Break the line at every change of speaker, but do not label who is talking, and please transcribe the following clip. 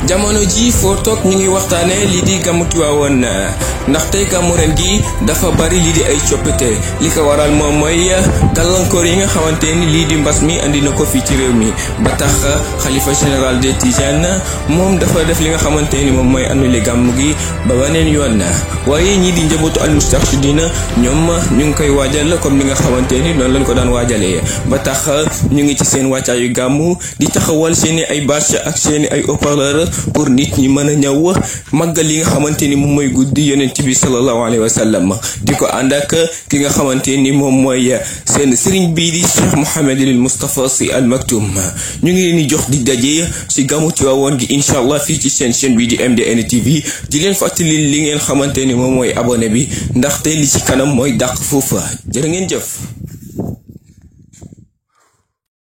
jamono ji foo toog ñu ngi waxtaane lii di gàmmu Tiwaawan ndax tey gàmmu ren gi dafa bari lii di ay coppite li ko waral moom mooy gàllankoor yi nga xamante ni lii di mbas mi andi na ko fii ci réew mi ba tax xalifa général des Tidianes moom dafa def li nga xamante ni moom mooy annulé gàmmu gi ba beneen yoon waaye ñii di njabootu al Moustarchidine ñoom ñu ngi koy waajal comme ni nga xamante ni noonu lañ ko daan waajalee ba tax ñu ngi ci seen wàccaayu gàmmu di taxawal seeni ay bâche ak seeni ay haut-parleur pour nit ñi mën a ñëw màggal li nga xamante ni moom mooy guddi yonent bi sallallahu alayhi wa sallam di ko ànd ak ki nga xamante ni moom mooy seen sëriñ bii di Cheikh Mouhamadul Moustapha Sy Al Maktoum ñu ngi leen di jox di daje ci gàmmu Tiwaawan gi incha allah fii ci seen chaîne bii di MDN TV di leen fàttali li ngeen xamante ni moom mooy abonné bi ndaxte li ci kanam mooy dàq foofa jërë ngeen jëf.